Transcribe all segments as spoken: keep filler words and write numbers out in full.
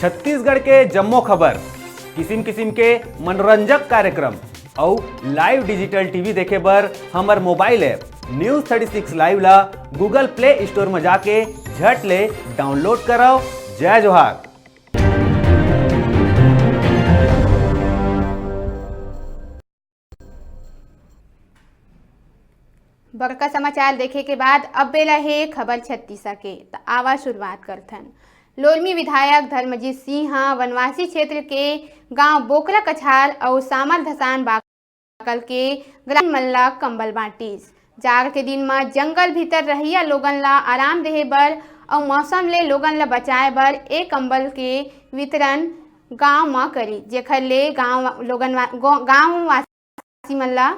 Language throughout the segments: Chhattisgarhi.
छत्तीसगढ़ के जम्मो खबर, किसिम किसिम के मनोरंजक कार्यक्रम अउ live digital T V देखे बर हमर mobile app News thirty six Live ला Google Play Store म जाके झट ले download करव। जय जोहार। बड़का समाचार देखे के बाद अब बेला हे खबर छत्तीसा के, त आवा शुरुआत करथन। लोरमी विधायक धर्मजीत सिंह ह वनवासी क्षेत्र के गांव बोकरा कछार अउ सामर धसान बाकल के ग्रामीण मन ल कंबल बांटिस। जाड़ के दिन म जंगल भीतर रहइया लोगन ल आराम देहे बर अउ मौसम ले लोगन ल बचाए बर ए कंबल के वितरण गांव म करी, जेखर ले गांव लोगन वा-, गो-, गांव वासी मन ला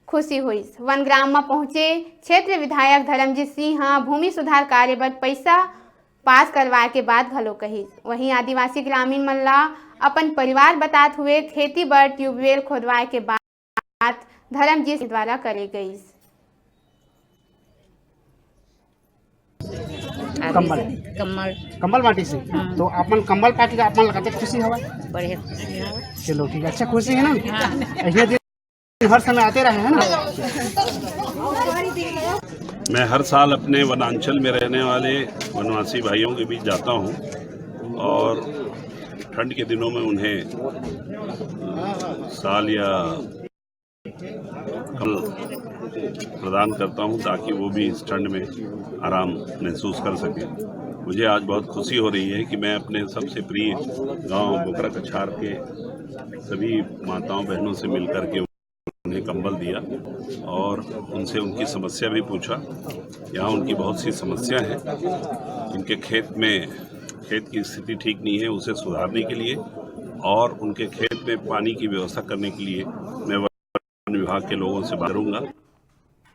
खुशी होइस। वनग्राम म पहुंचे क्षेत्र विधायक धर्मजीत सिंह ह भूमि सुधार कार्य बर पइसा पास करवाए के बात घलो कहिस। वहीं आदिवासी ग्रामीण मन ला अपन परिवार बतात हुए खेती बर ट्यूबवेल खोदवाए के बात धर्मजीत सिंह द्वारा करे गइस। कंबल। कंबल। कंबल बांटिस हे। हाँ। तो अपन कंबल पाके अपन ला कतेक खुशी हवय? बढ़िया खुशी हवय। चलो ठीक है, अच्छा खुशी है ना? हाँ। ऐसे दिन हर समय आते रहे, है ना? मैं हर साल अपने वनांचल में रहने वाले वनवासी भाइयों के बीच जाता हूँ और ठंड के दिनों में उन्हें, अ, साल या कल प्रदान करता हूं, ताकि वो भी इस ठंड में आराम महसूस कर सकें। मुझे आज बहुत खुशी हो रही है कि मैं अपने सबसे प्रिय गांव बोकरा कछार के सभी माताओं बहनों से मिलकर के उन्हें कंबल दिया और उनसे उनकी समस्या भी पूछा। यहाँ उनकी बहुत सी समस्या है। उनके खेत में, खेत की स्थिति ठीक नहीं है, उसे सुधारने के लिए और उनके खेत में पानी की व्यवस्था करने के लिए मैं वन विभाग के लोगों से बात करूंगा।